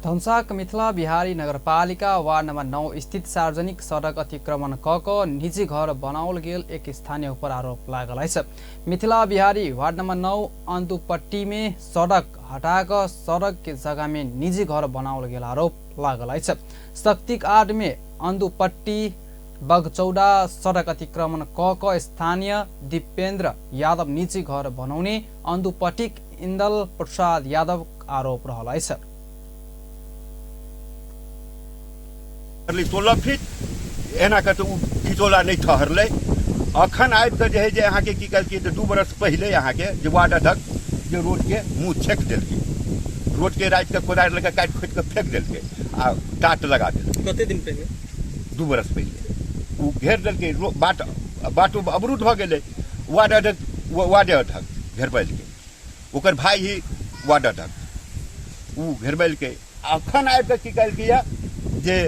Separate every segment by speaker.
Speaker 1: धनुषाक मिथिला बिहारी नगरपालिका ward number 9 स्थित सार्वजनिक सड़क अतिक्रमण क निजी घर बनाओल गेल एक स्थानीय ऊपर आरोप लागल अछि। मिथिला बिहारी वार्ड नंबर 9 अंदुपट्टी में सड़क हटा कऽ सड़क के जगह में निजी घर बनाओल गेल आरोप लागल अछि। शक्तिक आड़ में अंदुपट्टी बगचौडा सड़क अतिक्रमण क स्थानीय दीपेंद्र यादव निजी घर बनौने अंदुपट्टीक इंदल प्रसाद यादव आरोप रहल अछि।
Speaker 2: 16 फीट एना कऽ तऽ ओ खिचौला नहि ठहरलै। अखन आबि कऽ जे है जे अहाँके की कहलकै तऽ 2 बरस पहिले अहाँके जे वार्ड अध्यक्ष जे रोडके मुँह छेक देलकै, रोडके रातिके कोदारि लऽ कऽ काटि खोटि कऽ फेक देलकै आ टाट लगा देलकै।
Speaker 3: कते दिन पहिले?
Speaker 2: 2 बरस पहिले ओ घेर देलकै, बाट बाटो अवरुद्ध भऽ गेलै। वार्ड अध्यक्ष वार्डे अध्यक्ष घेरबेलकै, ओकर भाय ही वार्ड अध्यक्ष ओ घेरबेलकै। अखन आबि कऽ की कहलकै यऽ जे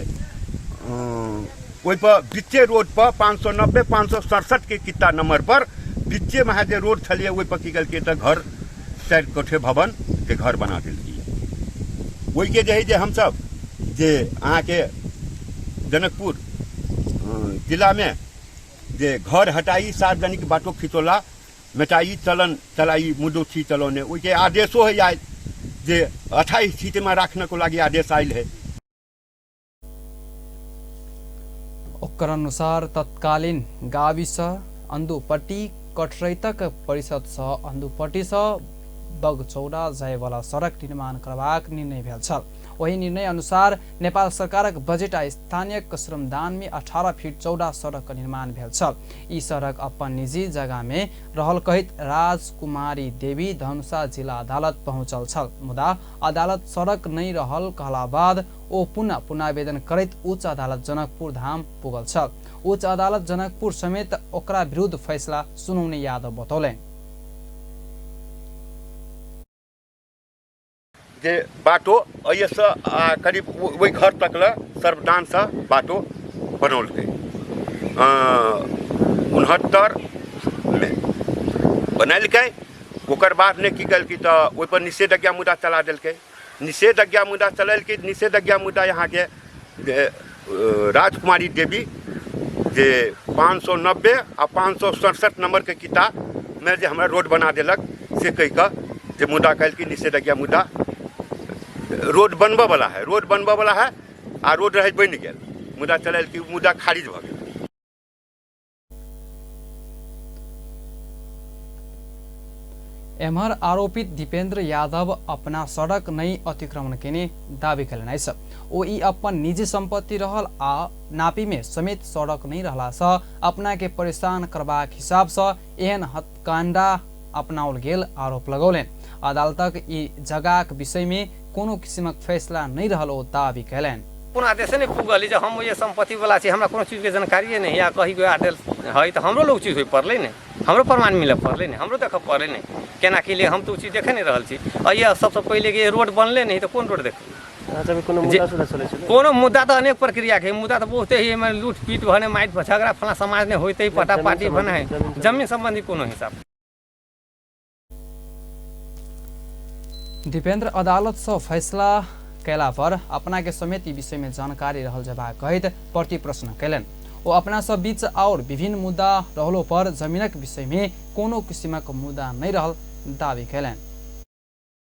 Speaker 2: ओहिपर बीचे रोडपर 590 567 के किता नंबर पर बीचेमे अहाँ जे रोड छलियै ओहिपर की कहलकै तऽ घर 4 कोठे भवन के घर बना देलकै। ओहिके जे है जे हमसब जे अहाँके जनकपुर जिलामे जे घर हटाई सार्वजनिक बाटो खिचौला मेटाई चलन चलाई मुदोथी चलौने ओहिके आदेशो है आयल जे 28 स्थितिमे राखने लागि आदेश आयल है।
Speaker 1: ओकर अनुसार तत्कालीन गाविसँ अंदुपट्टी कटरैतक परिषदसँ अंदुपट्टीसँ बगचौरा जायवला सड़क निर्माण करबाक निर्णय भेल छल। ओहि निर्णय अनुसार नेपाल सरकारक बजेट आ स्थानीय श्रमदान में 18 फीट चौड़ा सड़क निर्माण भेल छल। ई सड़क अपन निजी जगह में रहल कहैत राजकुमारी देवी धनुषा जिला अदालत पहुंचल छल, मुदा अदालत सड़क नहीं रहल कहला बाद ओ पुनः पुनरावेदन करैत उच्च अदालत जनकपुर धाम पुगल छल। उच्च अदालत जनकपुर समेत ओकरा विरुद्ध फैसला सुनौने यादव बतौलनि।
Speaker 2: जे बाटो एहिसँ करीब ओहि घर तक लए सर्वदानसँ बाटो बनौलकै 69 मे बनेलकै। ओकर बाद ने की केलकै तऽ ओहिपर निषेधाज्ञा मुद्दा चला देलकै। निषेधाज्ञा मुद्दा चलेलकै, निषेधाज्ञा मुद्दा अहाँके जे राजकुमारी देवी जे 590 आ 567 नंबरके किताबमे जे हमरा रोड बना देलक से कहि कऽ जे मुद्दा कयलकै निषेधाज्ञा मुद्दा। रोड बनबऽ वाला है, रोड बनबऽ वाला है आ रोड रहै बनि गेल, मुद्दा चलेलकै, मुद्दा खारिज भऽ गेल।
Speaker 1: एम्हर आरोपित दीपेंद्र यादव अपना सड़क नहीं अतिक्रमण केने दावी कयलनि अछि। ओ ई अपन निजी संपत्ति रहल आ नापी में समेत सड़क नहीं रहला सँ अपना के परेशान करबाक हिसाब सँ एहन हथकांडा अपनाओल गेल आरोप लगौलनि। अदालतक ई जगहक विषय में कोनो किसिमक फैसला नहीं रहल ओ दावी कयलनि।
Speaker 3: कोनो आदेशे नहि पुगल जे हम ओहि सम्पत्तिवला छी, हमरा कोनो चीजके जानकारिए नहि आ कही आदेश है तऽ हमरो लोग चीज होइ पड़लै ने, हमरो प्रमाण मिलऽ पड़लै ने, हमरो देखऽ पड़लै ने केना की ले, हम तऽ ओ चीज देखे नहि रहल छी। आ सबसँ पहिले कि रोड बनलै नहि तऽ कोन रोड देखबै?
Speaker 4: कोनो मुद्दा सुद्धा चलै छलै?
Speaker 3: कोनो मुद्दा तऽ अनेक प्रक्रियाके है, मुद्दा तऽ बहुते है, एहिमे लूट पीट भने मारि झगड़ा फलाँ समाजमे होइते पटा पाटी भने है, जमीन सम्बन्धी कोनो हिसाब।
Speaker 1: दीपेंद्र अदालत से फैसला कयला पर अपना के समेत ई विषय में जानकारी रहल जबाक कहैत प्रति प्रश्न कयलनि। ओ अपना सब बीच और विभिन्न मुद्दा रहलो पर जमीनक विषय में कोनो किसिमक मुद्दा नहीं रहल दावी कयलनि।